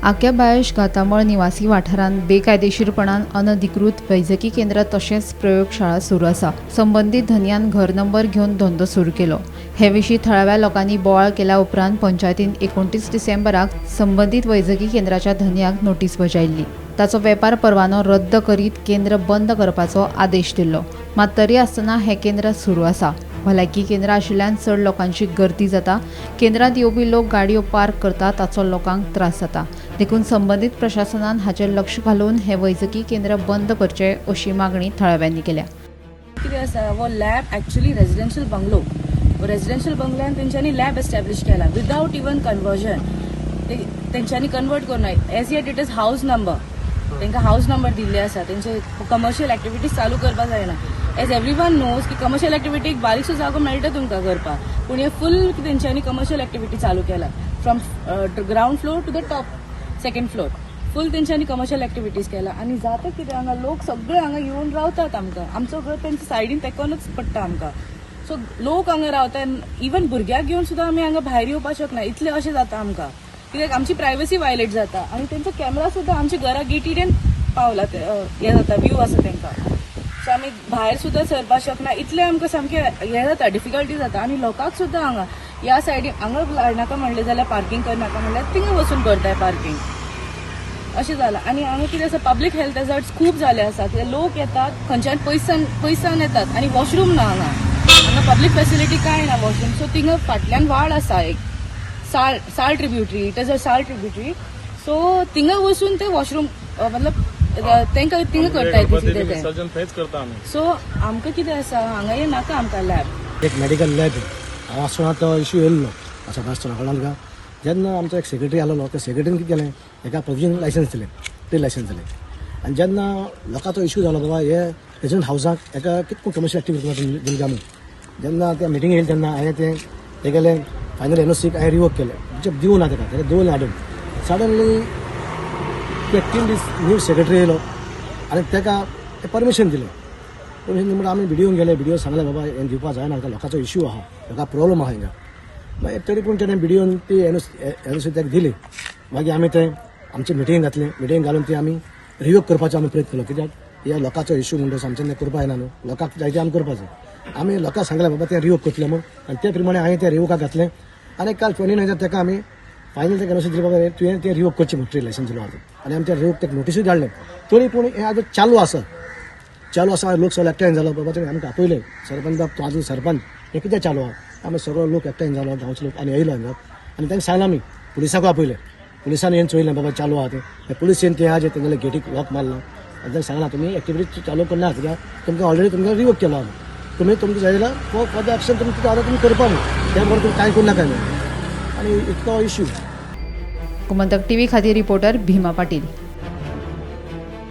आक्या बायश गातामळ निवासी वाठारांत बेकायदेशीरपणान अनधिकृत वैजकी केंद्र तशेंच प्रयोगशाळा सुरू आसा. संबंदीत धनयान घर नंबर घेवन धंदो सुरू केलो. हे विशीं थळाव्या लोकांनी बोवाळ केल्या उपरांत पंचायतीन 29 डिसेंबराक संबंदीत वैजकी केंद्राच्या धनयाक नोटीस बजायल्ली. ताचो वेपार परवानो रद्द करीत केंद्र बंद करपाचो आदेश दिल्लो. मात तरी आसतना हें केंद्र सुरू आसा. भलायकी केंद्र आशिल्ल्यान चड लोकांची गर्दी जाता. केंद्रांत येवपी लोक गाडयो पार्क करतात, ताचो लोकांक त्रास जाता. देखून संबंदीत प्रशासनान हाचेर लक्ष घालून हें वैजकी केंद्र बंद करचें अशी मागणी थळाव्यांनी केल्या. कितें आसा, हो lab actually residential bungalow. Residential बंगल्यान तेंच्यांनी लॅब एस्टॅब्लीश केला विदावट इवन कन्वर्जन. तेंच्यांनी कन्वर्ट करूं ना. As yet it is house number. तांकां हावज नंबर दिल्ले आसा. तेंचे कमर्शियल एक्टिविटीज चालू करपाक जायना. एज एवरी वन नोज की कमर्शियल एक्टिविटीक बारीकसो जागो मेळटा तुमकां करपाक, पूण हे फूल तेंच्यांनी कमर्शियल एक्टिविटी चालू केला. From ground floor to the top second floor full तेंच्यांनी कमर्शियल एक्टिविटीज केला. आनी जाता कितें, हांगा लोक सगळे हांगा येवन रावतात. आमकां आमचो घर तेंच्या सायडीन तेकोनच पडटा आमकां. सो लोक हांगा रावता. इवन भुरग्याक घेवन सुद्दां आमी हांगा भायर येवपाक शकना. इतलें अशें जाता आमकां, कित्याक आमची प्रायवसी वायलेट जाता आनी तेंचो कॅमेरा सुद्दां आमच्या घरा गेटीडेन पावला. ते हें जाता, व्यू आसा तेंकां. सो आमी भायर सुद्दां सरपाक शकना. इतलें आमकां सामकें हें जाता, डिफिकल्टी जाता. आनी लोकांक सुद्दां हांगा ह्या सायडीन हांगा नाका म्हणलें जाल्यार, पार्कींग करनाका म्हणल्यार थिंगा वचून करताय पार्कींग. अशें जालां. आनी हांगा कितें आसा, पब्लीक हेल्थ हॅझर्ड्स खूब जाले आसा, कित्याक लोक येतात खंयच्यान पयसान पयसान येतात आनी वॉशरूम ना हांगा. हांगा पब्लीक फेसिलिटी कांय ना, वॉशरूम. सो थिंगा फाटल्यान व्हाळ आसा एक, साळ साळ tributary. It is a Sal tributary. So थिंगा वचून ते वॉशरूम, मतलब तांकां थिंगा करताय ते कितें ते. विसर्जन थंयच करता आमी. सो आमकां कितें आसा, हांगा हे नाका आमकां लॅब. एक मेडिकल लॅब हांव आसतना तो इश्यू येयल्लो आसा आसतना, कळ्ळें तुका? जेन्ना आमचो एक सेक्रेटरी आसलेलो, त्या सेक्रेटरीन कितें केलें, हेका प्रोविजनल लायसन्स दिलें, ट्रेड लायसन्स दिलें. आनी जेन्ना लोकांचो इश्यू जालो, बाबा हे रेजिडंट हावजाक एका कितको कमर्शियल एक्टिविटी दिली आमी, जेन्ना त्या मिटींग येयली तेन्ना हांवें तें तेगेलें फायनल एनओसीक हांवें रिवोक केलें, म्हणजे दिवं ना तेका, तेका दवरलें हाडून. सडनली ते 3 दीस न्यू सेक्रेटरी येयलो आनी तेका परमिशन दिलें. परमिशन दिलें म्हणटा आमी बिडिओन गेले. बिडिओ सांगलें, बाबा हें दिवपा जायना, लोकांचो इश्यू आहा, लोकांक प्रॉब्लम आहा हिंगा. मागीर तरी पूण तेणें बिडिओन ती एनओसी ताका दिली. मागीर आमी तें आमची मिटींग घातली. मिटींग घालून ती आमी रिवोक करपाचो आमी प्रयत्न केलो, कित्याक ह्या लोकांचो इश्यू म्हणटच आमच्यान तें करपा येना न्हू. लोकांक जाय तें आमी करपाचें. आमी लोकांक सांगलें, बाबा तें रिवोक करतलें म्हूण. आनी ते प्रमाणे हांवें तें रिवोकाक घातलें आनी काल 29 तेका आमी फायनल तेका एनओसी दिली, बाबा तुवें तें रिवोक करचें म्हूण, ट्रेड लायसन्स दिलो आतां. आनी आमी तें रिवोक तेका नोटिसूय धाडलें. तरी पूण हें आतां चालू आसा, चालू आसा. लोक सगळे एकठांय जालो, बाबा तुमी आमकां आपयले, सरपंच बाब तूं आजून सरपंच, हें कितें चालू आहा? आमी सगळो लोक एकठांय जालो, गांवचो लोक, आनी येयलो हांगा आनी तांकां सांगलां. आमी पुलिसाकूय आपयले. पुलिसांनी येवन चोयलें, बाबा चालू आहा तें. पुलीस येवन ते आहा जे तेंगेले गेटीक लॉक मारला आनी तांकां सांगलां, तुमी एक्टिविटी चालू करना, कित्याक तुमकां ऑलरेडी तुमकां रिवोक केलो आमी. तुमी तुमकां जाय जाल्यार फॉर फर्दर एक्शन तुमी कितें आतां तुमी करपा न्हू, त्या बरोबर तुमी कांय करूं नाका न्हू. आनी इतको इश्यू. गोमंतक टीव्ही खातीर रिपोर्टर भीमा पाटील.